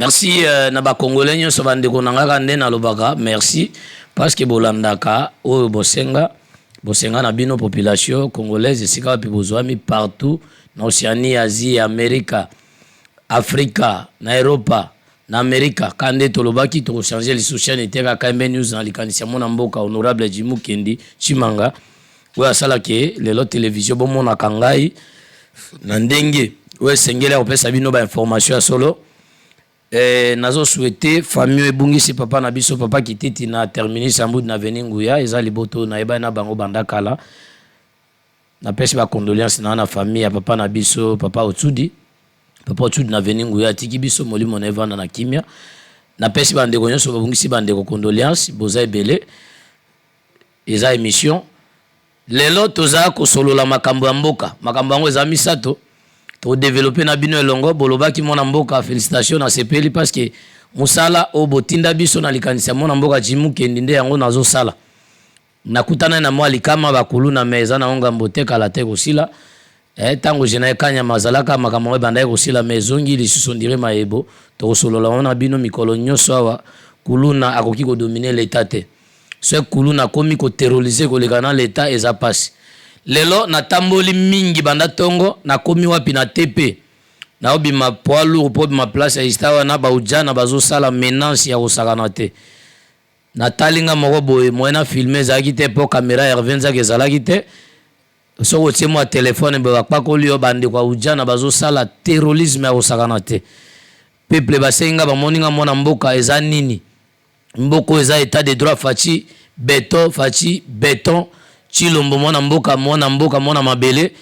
Merci na ba congolais nyonso, bandeko na nga, nde nalobaka merci parce que bolandaka oyo bosenga bosenga na bino, population congolaise, esika wapi bozwami partout na Océanie, Asie, Amerika, Afrika, na Europa, na Amerika. Ka nde tolobaki, tokochange lisusu chaîne te, kaka KMB News, na likanisi ya mwana mboka honorable Jimu Kendi Chimanga, oyo asalaki lelo télévision. Bomonaka ngai na ndenge oyo esengeli ya kopesa bino bainformation ya solo. Nazosouhaiter famille oyo ebungisi papa na biso, papa Kititi, na terminus ya Mbudi na avenue Nguya. Eza liboto nayebani na bango banda kala. Napesi bacondoléance na na famille ya papa na biso, papa Otsudi, papa Otsudi na avenue Nguya. Atiki biso, molimo na evanda na kimia. Napesi bandeko nyonso babungisi bandeko condoléance, boza ebele. Eza émission lelo, toza kosolola makambo ya mboka. Makambo yango eza misato, todévelopper na bino elongo. Bolobaki mwana mboka, félicitation, nasepeli parce que mosala oyo botinda biso na likanisi ya mwana mboka Jimu Kendi nde yango nazosala. Nakutana na mwa likama bakuluna, me eza nango ngambo te, kala te kosila. Ntango général Kanyama azalaka, makambo yango ebandaki kosila, me ezongi lisusu ondire mayebo. Tokosolola yango na bino mikolo nyonso awa. Kuluna akoki kodominer leta te. So kuluna akomi koterroriser koleka na leta, eza mpasi. Lelo natamboli mingi banda ntongo. Nakomi wapi? Na TP, naobima poids lourd mpo obima place ya ista wana. Baujana bazosala menace ya kosakana te. Natali nga moko boye, moyen na filmer ezalaki te mpo caméra Herve Nzaka ezalaki te. Soki otie mwa telefone boye, bakpakoli yo. Bandeko ya ujana bazosala terrorisme ya kosakana te. Peuple basengi nga, bamoni nga mwana mboka. Eza nini? Mboka oyo eza état de droit. Fatshi béton, Fatshi béton, Tshilombo mwana mboka, mwana mboka, mwana mabele.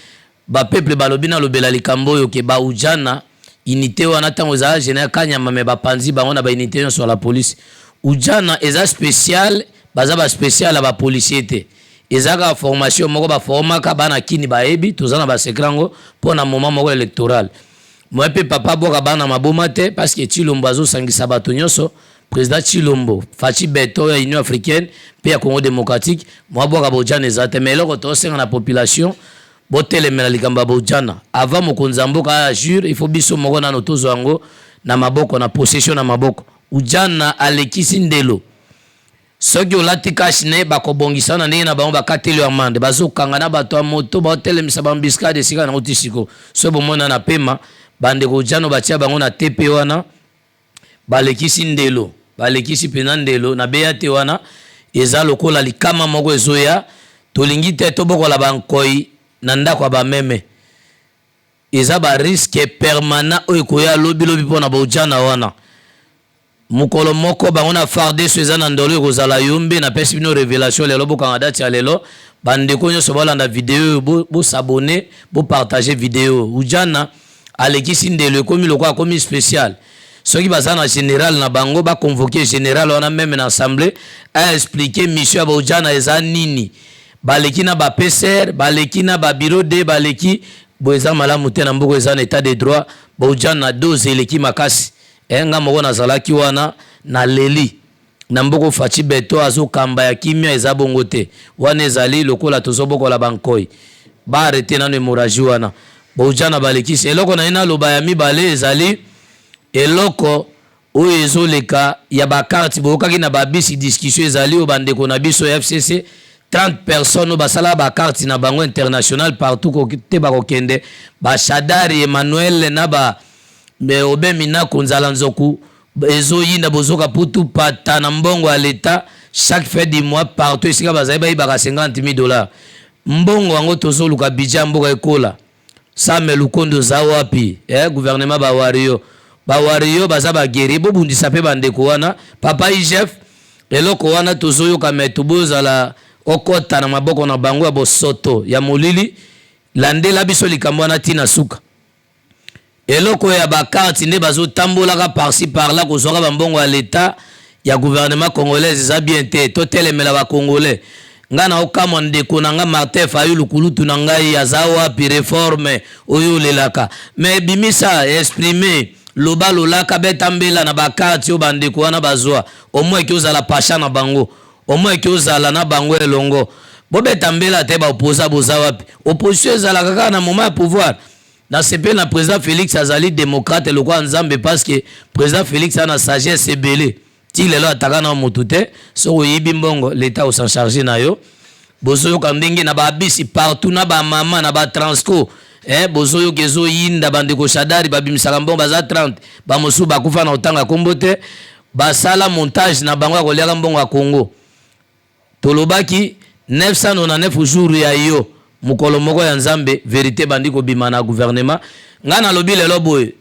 Bapeuple balobi nalobela likambo oyo ke baujana, unité wana, ntango ezala général Kanyama, me bapanzi bango na baunité nyonso ya la police. Ujana eza spécial, baza baspécial ya bapolicier te. Eza kaka formation moko baformaka bana kini, bayebi toza na basecret yango mpo na moment moko électoral. Moye mpe papa boka bana maboma te, parce que Tshilombo azosangisa bato nyonso. Président Tshilombo, Fatshi béton ya Union africaine mpe ya Congo démocratique, mwa bwaka bojana eza te. Mais eloko tosenga na population, botelemela likambo ya bojana. Avant mokonzi ya mboka aya jure, il faut biso moko nano tozwa yango na maboko, na possession na maboko. Ujana alekisi ndelo. Soki olati cache-nez, bakobongisa na ndenge na bango, bakateli yo amende. Bazokanga na bato ya moto, baotelemisa baembuscade esika nango ti siko. So bomona na pema bandeko ujano batia bango na TP wana, balekisi ndelo, balekisi mpenza ndelo. Nabeya te, wana eza lokola likama moko ezoya. Tolingi te tobokola bankoi na ndako ya bameme. Eza barisque permanent oyo ekoya lobilobi mpo na baujana wana. Mokolo moko bango na FARDC eza na ndolo, ekozala yombe. Napesi bino révélation lelo, bokanga date ya lelo. Bandeko nyonso bolanda video oyo, bos'abonner, bopartager video. Ujana alekisi ndelo, ekomi lokola akomi spécial. Soki baza na général na bango, baconvoquer général wana même na assemblée, aexpliquer mission ya baujana eza nini. Baleki na baPCR, baleki na babureau de baleki boye, eza malamu te na mboka eza na état de droit. Baujana dose eleki makasi. Nga moko nazalaki wana, naleli. Na mboka Fatshi béton azokamba ya kimia, eza bongo te. Wana ezali lokola tozobokola bankoi. Baarrêter nano hémorragie wana, baujana balekisi eloko na ye. Naloba ya mibale ezali eloko oyo ezoleka ya bacarte. Boyokaki na babisi discussion ezali oyo bandeko na biso ya FCC, 30 personnes oyo basalaka bacarte na bango international partout te, bakokende bashadari Emmanuel na ba obemi na konzala nzoku. Ezoyinda, bozoka putu pata na mbongo ya leta. Chaque fin du mois, partout esika bazali, bayibaka 50 000 $. Mbongo yango tozoluka budget ya mboka ekola. Sama Lukonde oza wapi? Gouvernement bawario, bawario baza baguerrier, bobundisa mpe bandeko wana. Papa IGF, eloko wana tozoyoka, me tobozala okɔta na maboko na bango ya bosoto ya molili. Landela biso likambo wana ntina suka. Eloko ya bacarte nde bazotambolaka par-ci par-là, kozwaka bambongo ya leta ya gouvernement congolaise, eza bien te. Totelemela bacongolais. Ngai na okamwa, ndeko na nga Martin Fayulu, kulutu na ngai, aza wapi? Réforme oyo olelaka, me bimisa, exprime, loba, lolaka, beta mbela na bacarte oyo bandeko wana bazwa. Omoi eki ozala pasha na bango, omoi eki ozala na bango elongo. Bobeta mbela te. Baoposa boza wapi? Opposition ezalaka kaka na moment ya pouvoir. Nasepeli na president Felix, azali democrate lokola Nzambe, parce que president Felix aza na sagesse ebele. Ti lelo ataka na motu te. Soki oyibi mbongo, l'État os'en charge na yo. Bozoyoka ndenge na babisi partout, na bamama na batransco, bozoyoka ezoyinda. Bandeko Shadari babimisaka mbongo, baza 30, bamosusu bakufa na kotanga nkombo te. Basala montage na bango ya koliaka mbongo ya Congo. Tolobaki 999 jours ya yo, mokolo moko ya Nzambe, vérité bandi kobima na gouvernement. Ngai nalobi lelo boye,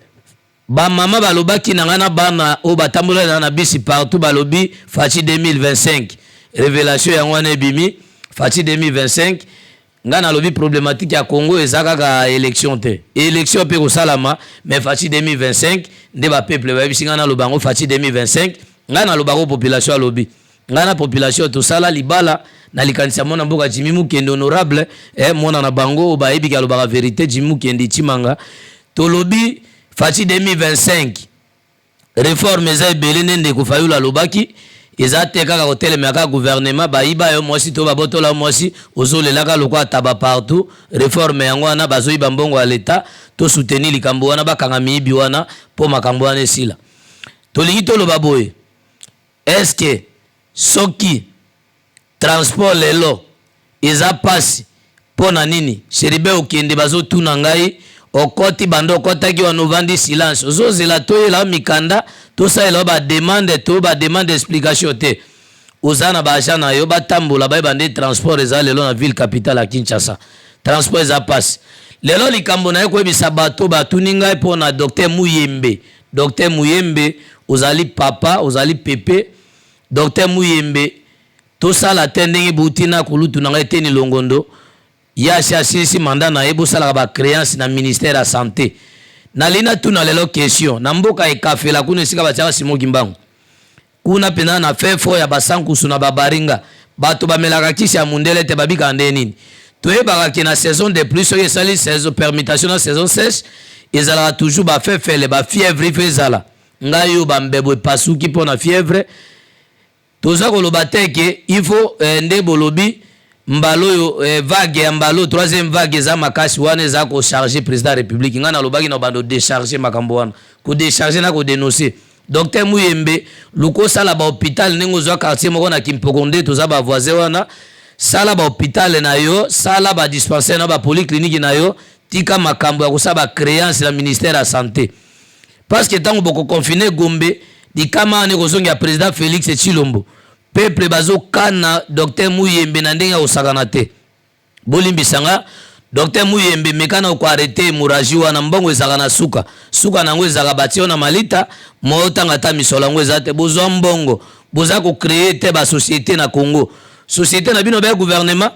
bamama balobaki na ngai na bana oyo batambolaki na na bisi partout, balobi Fatshi 2025, révélation yango wana ebimi, Fatshi 2025. Ngai nalobi problématique ya Congo eza kaka élection te. Élection mpe kosalama, mais Fatshi 2025 nde bapeuple bayebisi ngai naloba yango, Fatshi 2025. Ngai nalobako, population alobi, ngai na population tosala libala na likanisi ya mwana mboka Jimi Mukende, honorable, mwana na bango oyo bayebiki alobaka vérité, Jimi Mukendi Tshimanga. Tolobi Fatshi 2025, réforme eza ebele nde ndeko Fayulu alobaki. Eza te kaka kotelemela kaka gouvernement. Bayiba yo mwasi to babotola yo mwasi, ozolelaka lokola taba partout. Réforme yango wana, bazoyiba mbongo ya leta, tosoutenir likambo wana, bakanga miyibi wana mpo makambo wana esila. Tolingi toloba boye, est-ce soki transport lelo eza mpasi, mpo na nini? Chérubin Okende, bazotuna ngai, okoti banda okɔtaki wana, ovandi silence, ozozela toyela mikanda, tosalela bademande to bademande explication te. Oza na baagent na yo, batambola, bayeba nde transport eza lelo na ville capitale ya Kinshasa, transport eza mpasi lelo. Likambo na ye koyebisa bato batuni ngai mpo na docteur Muyembe. Docteur Muyembe, ozali papa, ozali pepe. Docteur Muyembe, tosala te ndenge bouti na kulutu na ngai Eteni Longondo, ye asi asilisi mandat na ye. Bosalaka bacréance na ministère ya Santé. Nalingi natuna lelo question: na mboka ekafela kuna, esika batiaka simoki mbangu kuna mpenza na fefo ya basankusu na babaringa, bato bamelaka kisi ya mundele te, babikaka nde nini? Toyebaka ke na saison de pluie, soki esali saison permutation na saison sèche, ezalaka toujours bafefele, bafièvre ifo ezala. Ngai oyo bambebo epasuki mpo na fièvre. Toza koloba te ke il faut nde bolobi mbala oyo, vague ya mbala oyo, troisième vague eza makasi wana, eza kocharge président ya République. Ngai nalobaki na bando décharge makambo wana, kodécharge na kodénonce. Docteur Muyembe, luka osala bahôpital ndenge ozwa quartier moko na Kimpoko, nde toza bavoisin wana. Sala bahôpital na yo, sala badispensaire na bapolyclinique na yo. Tika makambo ya kosala bacréance na ministère ya Santé, parce que ntango bokoconfine Gombe, likama wana ekozongia président Félix Tshilombo. Peuple bazokana docteur Muyembe na ndenge ya kosakana te. Bolimbisanga, docteur Muyembe, meka na koarrêter hémorragie wana. Mbongo ezalaka na suka, suka na yango ezalaka batie yo na malita mo otanga ata misolo yango eza te. Bozwa mbongo, boza kocréer te basociété na Congo, société na bino baya gouvernement.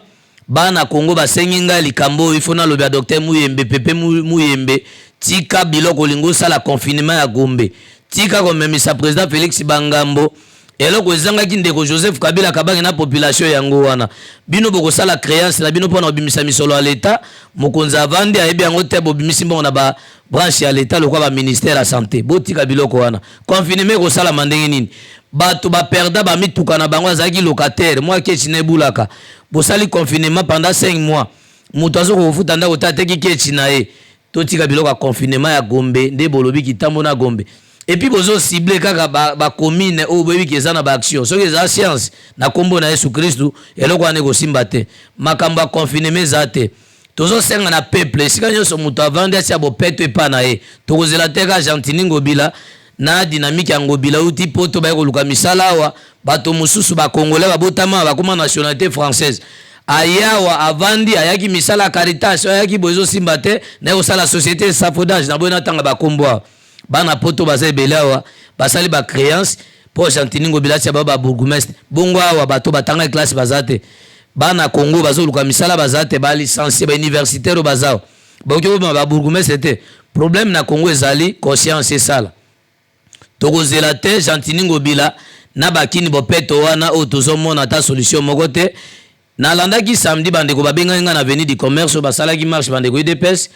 Bana Congo basengi ngai likambo oyo, ifo nalobi ya docteur Muyembe. Pepe Muyembe, tika biloko olingi osala confinement ya Gombe. Tika komemisa président Félix bangambo. Eloko ezangaki ndeko Joseph Kabila Kabange na population yango wana. Bino bokosala créance na bino mpona kobimisa misolo ya leta. Mokonzi avandi, ayebi yango te. Bobimisi mbongo na babranche ya leta lokola baministère ya Santé. Botika biloko wana. Confinement ekosalama ndenge nini? Bato baperda bamituka na bango, azalaki locataire, mwa keci na ebulaka. Bosali confinement pendant 5 mois, moto azokoka kofuta ndako te, ateki keci na ye. Totika biloko ya confinement ya Gombe nde bolobi kitambo na Gombe. Et puis bozocible kaka bacommune ba oyo boyebiki eza na baaction. Soki eza science na nkombo na Yesu Kristu, eloko wana ekosimba te. Makambo ya confinement eza te. Tozosenga na peuple, esika nyonso moto avandi, atia bopeto epa na ye. Tokozela te ka Gentiny Ngobila na dynamique ya Ngobila uti mpo to baye koluka misala awa. Bato mosusu bakongolais babotama, bakóma nationalité française, ayawa avandi, ayaki misala ya Caritas, ayaki boye, ezosimba te. Naye kosala société safoudage na boye. Natanga bakombo awa, bana poto baza ebele awa, basali bacréance mpo Gentiny Ngobila atia bao babourgmestre. Bongo awa bato batanga classe baza te, bana Congo bazoluka misala baza te, balicencié, bauniversitaire oyo baza awa bakoki kobima babourgmestre te. Problème na Congo ezali conscience esala. Tokozela te Gentiny Ngobila na bakini bopeto wana oyo tozomona ata solution moko te. Nalandaki samedi, bandeko babengaki ngai na Avenue du Commerce oyo basalaki marche, bandeko UDPS,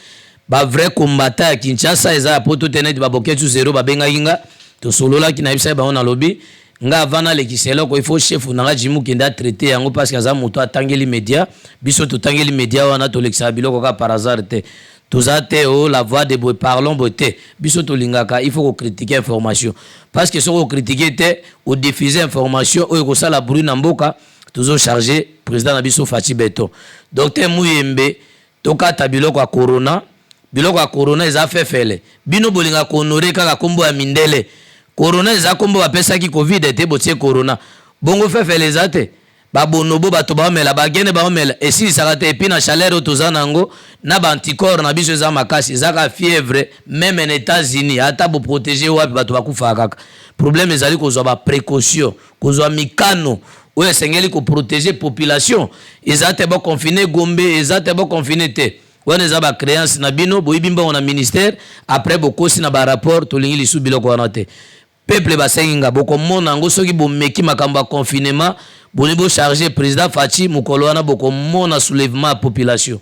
bavrai combattant ya Kinshasa, eza ya poto te neti baboketu zero. Babengaki nga, tosololaki, nayebisaki bango, nalobi nga avant nalekisa eloko, il faut chef na nga Jimi Okende atraite yango, parce que aza moto atangeli média. Biso totangeli média wana, tolekisaka biloko kaka par hasard te. Toza te o oh, la voix de boye, parlons boye te. Biso tolingaka, il faut kocritiquer information, parce que soki ocritiquer te, odiffuser information oyo ekosala bruit na mboka. Tozocharger président na biso Fatshi Béton. Docteur Muyembe, tokata biloko ya corona. Biloko ya corona eza fefele. Bino bolinga kohonorer kaka nkombo ya mindele. Corona eza nkombo bapesaki Covid te, botie corona bongo. Fefele eza te. Babonobo, bato baomela bagene, baomela, esilisaka te. Et puis na chaleur oyo toza nango, na baanticorps na biso eza makasi. Ezaka fièvre. Même na États-Unis, ata boprotéger wapi, bato bakufaka kaka. Problème ezali kozwa baprécaution, kozwa mikano oyo esengeli koprotéger population. Eza te boconfiner Gombe, eza te boconfiner te. Wana eza bacréance na bino. Boyibi mbongo na ministère, après bokosi na barapport. Tolingi lisu biloko wana te. Peuple basengi nga, bokomona yango. Soki bomeki makambo ya confinement, boni bocharger président Fatshi, mokolo wana bokomona soulèvement ya population.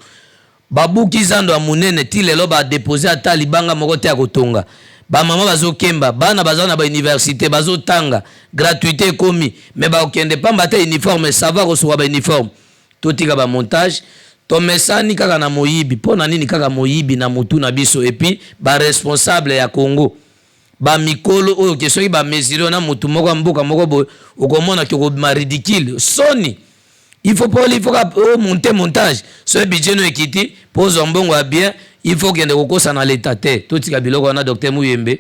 Babuki zando ya monene, ti lelo badéposer ata libanga moko te ya kotonga. Bamama bazokemba, bana baza na bauniversité, bazotanga, gratuité ekomi, mais bakokende pamba te. Uniforme, ça va, kosuka bauniforme. Totika bamontage. Tomesani kaka na moyibi. Mpo na nini kaka moyibi na motu na biso? Et puis baresponsable ya Congo, bamikolo oyo ke soki bamesure na motu moko ya mboka moko boye, okomona ke okobima ridicule, soni. Il faut poli, il faut omonter montage. Soki budget no ekiti, mpo ozwa mbongo ya bien, il faut okende kokosa na leta te. Totika biloko wana. Docteur Muyembe,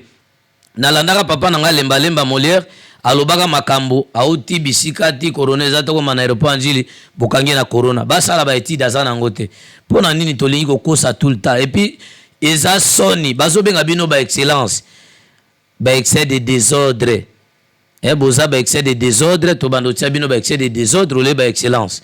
nalandaka papa na ngai Lembalemba Molière, alobaka makambo auti bisika ti corona eza. Tokoma na aéroport Ndjili, bokangi na corona, basala baétude aza nango te. Mpo na nini tolingi kokosa tout le temps? Et puis eza soni, bazobenga bino baexcellence, baexcès de désordre. Boza baexcès de désordre. Tobanda otia bino baexcès de désordre ole baexcellence.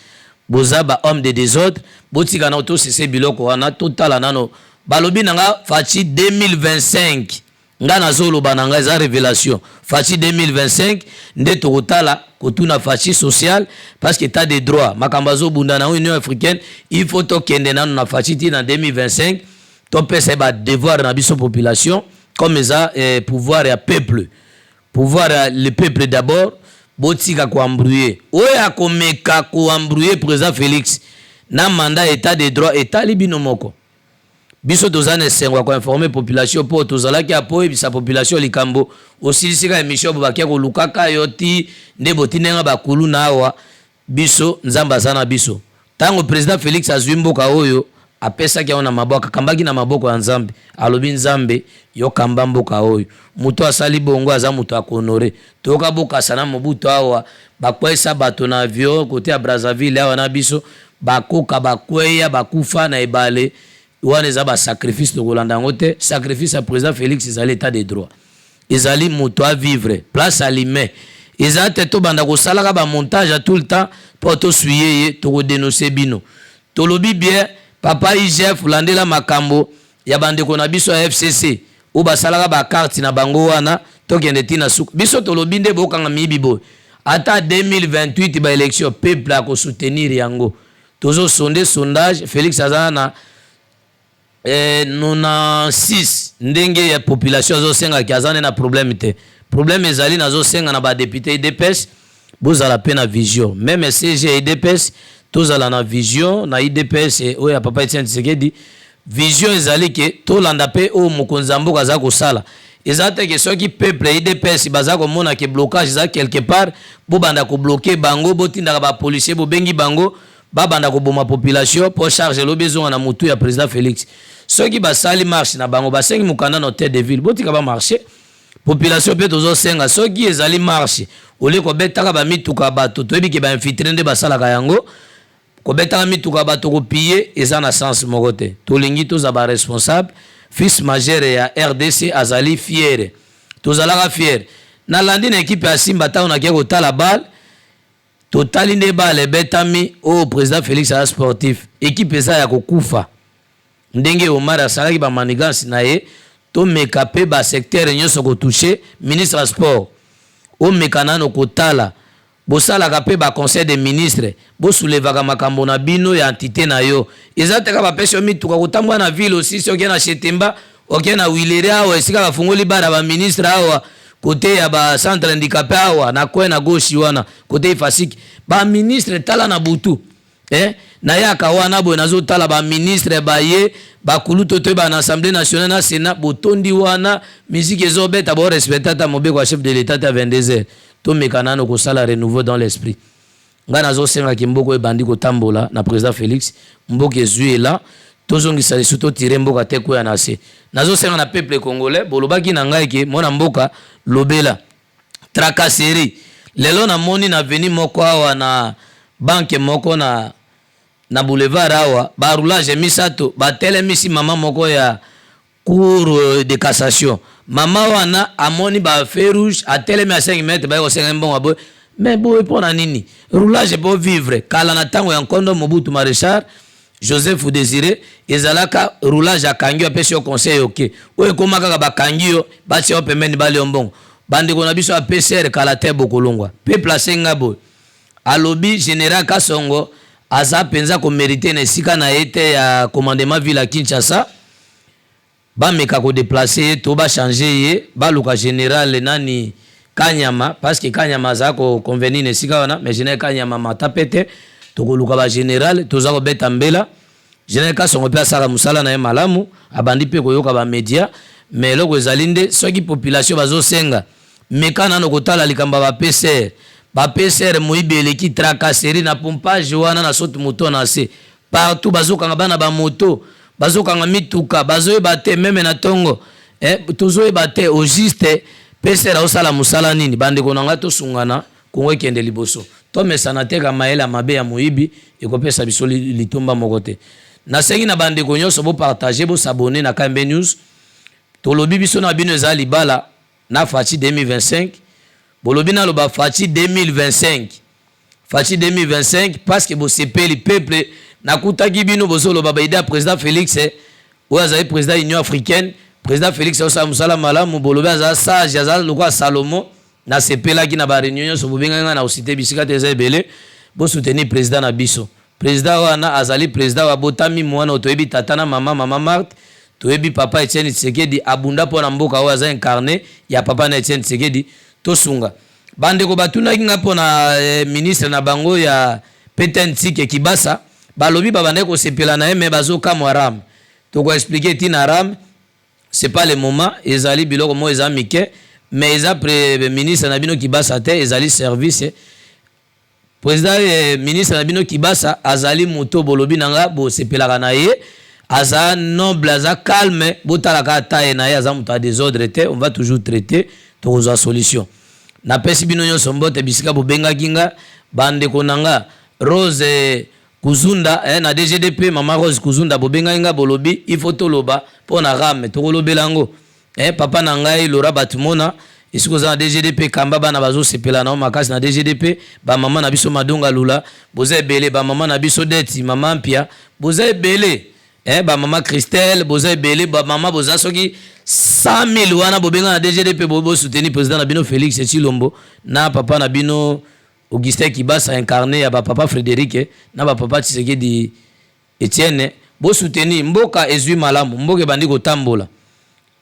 Boza bahomme de désordre. Botika nano, tosese biloko wana, totala nano. Balobi na nga Fatshi 2025. Nga nazoloba na nga, eza révélation. Fatshi 2025 nde tokotala kotuna Fatshi social, parce que état de droit, makambo azobunda na Union africaine, il faut tokende nano na Fatshi ti na 2025. Topesa ye badevoir na biso population, comme eza pouvoir ya peuple, pouvoir ya le peuple d'abord. Botika koembrouiller. Oyo akomeka koembrouiller président Félix na mandat, état de droit etali bino moko. Biso toza na esengo ya koinformer population, mpo tozalaki apo oyebisa population likambo. Osilisika émission, bo bakia kolukaka yo ti nde botindenga bakulu na awa. Biso, Nzambe aza na biso. Ntango président Félix azwi mboka oyo, apesaki yango na maboko, akambaki na maboko ya Nzambe. Alobi: "Nzambe, yokamba mboka oyo." Moto asali bongo aza moto akohonorer. Toyoka bokasa na Mobutu awa, bakweyisa bato na avion kote ya Brazzaville awa na biso, bakoka bakweya, bakufa na ebale wana. Eza basacrifice, tokolanda yango te. Sacrifice ya président Félix ezali état de droit, ezali moto avivre place alime. Eza te tobanda kosalaka bamontage ya tout le temps mpo tosuye ye. Tokodénoncer bino. Tolobi bien, papa IGF, landela makambo ya bandeko na biso ya FCC oyo basalaka bakarte na bango wana. Tokende ntina suka. Biso tolobi nde bokanga miyibi boye. Ata 2028 baélection, peuple akosoutenir yango. Tozosonder sondage, Félix aza na 96 ndenge ya population azosengaki, aza nde na problème te. Problème ezali, nazosenga na badéputé UDPS, bozala mpe na vision. Même SG ya UDPS, tozala na vision na UDPS oyo ya papa Etienne Tshisekedi. Vision ezali ke tolanda mpe oyo mokonzi ya mboka aza kosala. Eza te ke soki peuple UDPS baza komona ke blocage eza quelque part, bobanda kobloquer bango, botindaka bapolicier, bobengi bango, babanda koboma population mpo charge elobi ezonga na motu ya président Félix. Soki basali marche na bango, basengi mokanda na hôtel de ville, botika bamarche. Population mpe tozosenga, soki ezali marche, olie kobetaka bamituka bato, toyebi ke bainfiltré nde basalaka yango, kobetaka mituka bato, kopiller, eza na sens moko te. Tolingi toza baresponsable. Fils majeur ya RDC azali fier, tozalaka fier. Nalandi na ekipe ya Simba, ntango nakie kotala bale, totali nde bale ebetami oyo. Président Félix aza sportif. Ekipe eza ya kokufa ndenge Omar asalaki bamanigance na ye. Tomeka mpe basecteur nyonso kotoucher. Ministre ya sport, omeka nano kotala. Bosalaka mpe baconseil de ministre, bosoulevaka makambo na bino ya entité na yo. Eza te kaka bapesi yo mituka kotambola na ville. Osisi, okei na Chetemba, okei na Huileries awa, esika bafungoli bana baministre awa, kote ya bacentre handicapé awa na coin na gauche wana, kote Ifasiki, baministre tala na butu. Eh, nayaka wana boye nazotala baministre baye bakulutu toyeba na Assemblée nationale na Sénat, botondi wana, musique ezobeta, borespecte ata mobeko ya chef de l'État te. Ya 22 heures, tomeka nano kosala renouveau dans l'esprit. Ngai nazosengaki mboka ebandi kotambola na président Félix. Mboka ezwi ela, tozongisa lisusu, totire mboka te kwea na se. Nazosenga na peuple congolais, bolobaki na ngai ke mwana mboka, lobela tracasserie. Lelo namoni na avenue moko awa, na banque moko na boulevard awa, baroulage misato batelemisi mama moko ya Cour de cassation. Mama wana amoni bafeu rouge, atelemi a 5 mètre, baye kosenga mbongo boye. Mais boye mpo na nini? Roulage po vivre. Kala na ntango ya nkondo Mobutu, Maréchal Joseph Désiré, ezalaka roulage, akangi yo, apesi yo conseil, oke. Oyo ekóma kaka bakangi yo, batia yo pembeni, bali yo mbongo. Bandeko na biso ya PCR, kala te bokolongwa. Peuple asenga boye, alobi général Kasongo aza mpenza komérite na esika na ye te ya commandement ville ya Kinshasa. Bameka kodéplacer ye to bachange ye, baluka général nani, Kanyama, parce que Kanyama aza koconvenir na esika wana. Mais général Kanyama mata pe te, tokoluka bagénéral. Toza kobeta mbela. Général Kasongo mpe asalaka mosala na ye malamu, abandi mpe koyoka bamédia. Mais eloko ezali nde soki population bazosenga, meka nano kotala likambo ya baPCR. BaPCR, moyibi eleki, tracasserie na pompage wana na soki moto na se partout, bazokanga bana bamoto, bazokanga mituka, bazoyeba te. Même na ntongo, tozoyeba te au juste PCR aosala mosala nini. Bandeko na ngai, tosungana, Kongo ekende liboso. Tomesana te ka mayele ya mabe ya moyibi ekopesa biso litomba moko te. Nasengi na bandeko nyonso, bopartage, bos'abonner na KMB News. Tolobi biso na bino eza libala na Fatshi 2025. Bolobi naloba Fatshi 2025, Fatshi 2025, parce que bosepeli. Peuple, nakutaki bino bozoloba baidée ya président Félix oyo azali président Union africaine. Président Félix aosala mosala malamu, bolobi aza sage, aza lokola Salomo. Nasepelaki na baréunion nyonso bobengaki ngai na kosite bisika te, eza ebele. Bosoutenir président na biso. Président wana azali président wa botami mwana. Toyebi tata na mama, mama Marthe, toyebi papa Etienne Tshisekedi, abunda mpo na mboka oyo, aza incarné ya papa na Etienne Tshisekedi. Tosunga bandeko. Batunaki nga mpo na ministre na bango ya PTNTIC Kibasa. Balobi babandaki kosepela na ye, mais bazokamwa RAM. Tokoexpliquer ntina RAM, c'est pas le moment. Ezali biloko moko eza mike, mais eza ministre na bino Kibasa te, ezali service. Président, ministre na bino Kibasa azali moto bolobi na nga bosepelaka na ye, aza noble, aza calme. Botalaka ata ye na ye, aza moto ya désordre te. On va toujours traiter, tokozwa solution. Napesi bino nyonso mbote bisika bobengaki nga. Bandeko na nga Rose Kuzunda, na DGDP, mama Rose Kuzunda, bobengaki nga, bolobi il faut toloba mpo na RAM, tokolobela yango. Papa na ngai Lora Batumona, esika oza na DGDP, kamba bana bazosepela na yo makasi na DGDP. Bamama na biso Madonga Lula, boza ebele. Bamama na biso Deti, mama Mpia, boza ebele. Bamama Christelle, boza ebele. Bamama boza soki 100 000 wana bobenga na DGDP, bosoutenir président na bino Félix Tshilombo na papa na bino Augustin Kibasa, incarné ya bapapa Frédéric na bapapa Tshisekedi Etienne. Bosoutenir mboka ezwi malamu, mboka ebandi kotambola.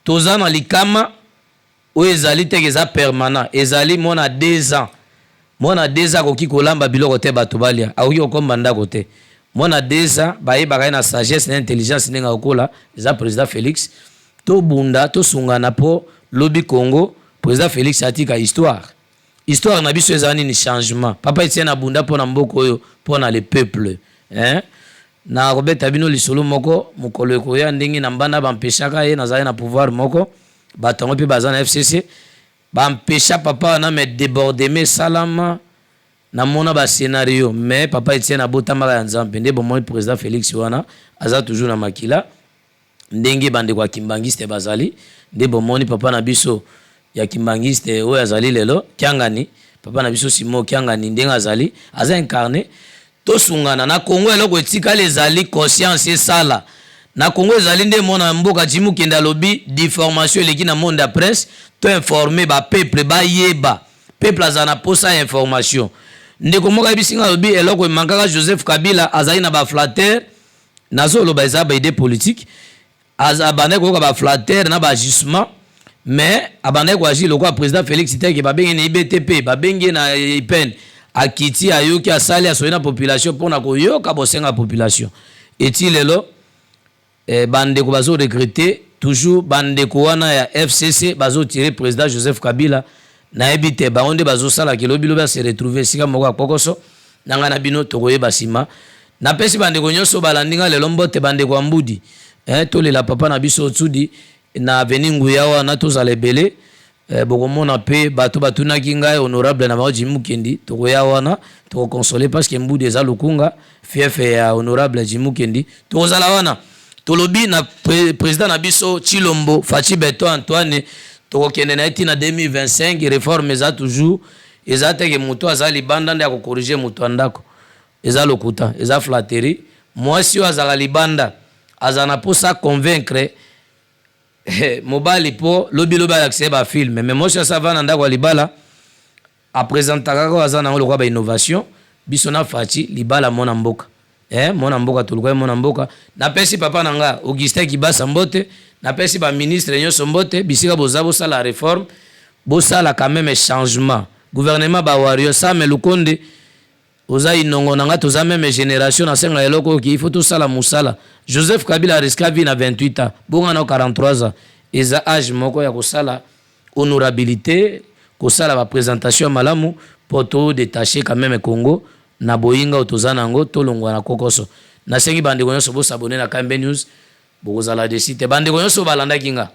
Toza na likama oyo ezali teke eza permanent, ezali mwana 2 ans. Mwana 2 ans akoki kolamba biloko te, bato balia, akoki kokomba ndako te. Mwana 2 ans, bayebaka ye na sagesse na intelligence ndenge akokola. Eza président Félix. Tobunda, tosungana mpo lobi Congo, président Félix atika histoire. Histoire na biso eza nini? Changement. Papa Etienne abunda mpo na mboka oyo, mpo na le peuple, hein? Na kobeta bino lisolo moko mokolo ekoya, ndenge na mbanda bampeshaka ye, nazali na pouvoir moko, bato yango mpe baza na FCC, bampesha papa wana, mais débordement esalama, namona bascénario. Mais papa Etienne abotamaka ya Nzambe. Nde bomoi président Félix wana aza toujours na makila, ndenge bandeko ya kimbangiste bazali. Nde bomoni papa na biso ya kimbangiste oyo azali lelo Kiangani, papa na biso Simo Kiangani, ndenge azali, aza incarné. Tosungana na Kongo. Eloko etikali ezali conscience esala na Kongo. Ezali nde mona mboka Jimukende alobi déformation eleki na monde ya presse. To informe bapeuple, bayeba peuple azala na posa ya information. Ndeko moko ayebisi nga, alobi eloko emankaka Joseph Kabila, azali na baflatteur. Nazoloba eza baidée politique. Abandaki koyoka baflatteur na baagissement, mais abandaki koagir lokola président Félix teke. Babengi na IBTP, babengi na IPN. Akiti, ayoki, asali, asoli na population mpo na koyoka bosenga ya population. Eti lelo bandeko bazo regretter toujours, bandeko wana ya FCC bazo tirer président Joseph Kabila. Nayebi te, bango nde bazosalaka elobi lobi ase retrouver esika moko ya kokoso na ngai na bino, tokoyeba nsima. Napesi bandeko nyonso balandi nga lelo mbote, bandeko ya Mbudi, tolela papa na biso Otsudi na avenue Nguya wana, tozala ebele. Bokomona mpe bato batunaki ngai honorable na bango Jimi Mukendi, tokoya wana, tokokonsole parce que Mbudi eza Lukunga, fief ya honorable Jimi Mukendi. Tokozala wana, tolobi na président na biso Tshilombo Fatshi Béton Antoine, tokokende na ye ntina 2025. Réforme eza toujours, eza teke moto aza libanda nde akocorriger moto ya ndako, eza lokuta, eza flatterie. Mwasi oyo azalaka libanda azala na mposa convaincre mobali mpo lobilobi alakisa ye bafilms, mais mwasi oyo asa na ndako ya libala apresentaka kaka aza nango lokola bainnovation. Biso na Fatshi, libala mwana mboka, mwana mboka, toluka ye mwana mboka. Napesi papa na nga Augustin Kibasa mbote, napesi baministre nyonso mbote bisika boza. Bosala réforme, bosala quand même changement gouvernement. Bawario Same Lukonde, oza inongo na nga, toza même génération. Nasenga eloko oyo, il faut tosala mosala. Joseph Kabila arisquer vie na 28 ans, bonga na 43 ans, eza age moko ya kosala honorabilité, kosala baprésentation ya malamu mpo todétacher quand même Congo na boyinga oyo toza nango, tolongwa na kokoso. Nasengi bandeko nyonso bos'abonner na KMB News, bokozala déçus te. Bandeko nyonso balandaki nga,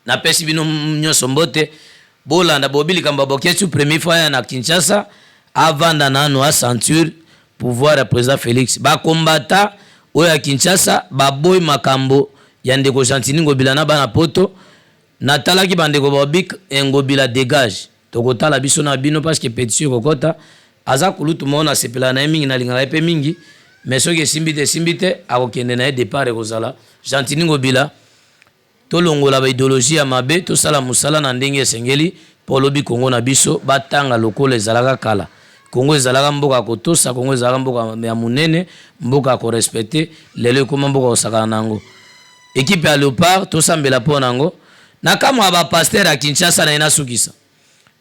napesi bino nyonso mbote. Bolanda bobi likambo ya Boketshu, premier fois ya na Kinshasa, avanda nano acenture pouvoir ya président Félix. Bakombata oyo ya Kinshasa baboyi makambo ya ndeko Gentiny Ngobila na bana Poto. Natalaki bandeko babi Ngobila dégage, tokotala biso na bino parce que pétition ekokota. Aza kulutu moko nasepelaka na ye mingi, nalingaka ye mpe mingi, mais soki esimbi te, esimbi te, akokende na ye, départ ekozala Gentiny Ngobila. Tolongola baidéologie ya mabe, tosala mosala na ndenge esengeli mpo olobi Kongo na biso batanga lokola ezalaka kala. Kongo ezalaka mboka ya kotosa, Kongo ezalaka mboka ya monene, mboka ya korespecter. Lelo ekóma mboka kosakana na yango. Équipe ya Léopard, tosambela mpo na yango. Na kamwa ya bapasteur ya Kinshasa na ye, nasukisa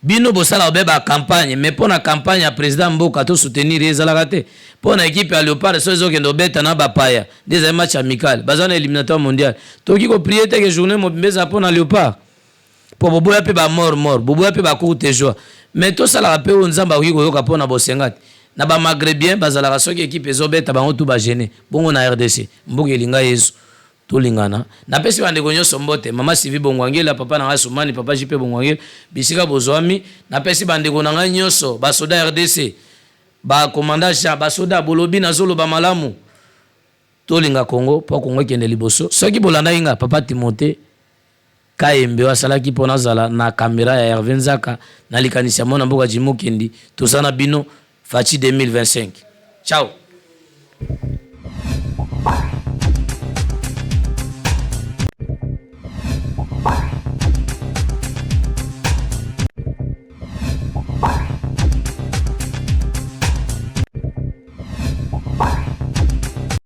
bino, bosala obe bacampagne, mais mpo na campagne ya président mboka tosoutenir ye ezalaka te. Mpo na équipe ya Léopard so ezokende obeta na bapaya nde ezali match amical, baza na éliminatoire mondial, tokoki koprier te ke journée mobimba ezala mpo na Léopard? Mpo boboya mpe bamort mort, boboya mpe bacourte joie, mais tosalaka mpe oyo Nzambe akoki koyoka mpo na bosenga te. Na bamaghrébiens bazalaka, soki équipe ezobeta, bango tu bagene bongo. Na RDC, mboka elinga Yesu, tolingana. Napesi bandeko nyonso mbote, mama Sivi Bongwangela, papa na ngai Sumani, papa JP Bongwangela, bisika bozwami. Napesi bandeko na ngai nyonso, basoda RDC, bacommandant Jean, basoda bolobi nazoloba malamu. Tolinga Congo mpo Congo ekende liboso. Soki bolandaki nga, papa Timote Kayembe oyo asalaki mpo nazala na kamera ya Herve Nzaka na likanisi ya mwana mboka Jimokendi, toza na bino. Fatshi 2025, ciao.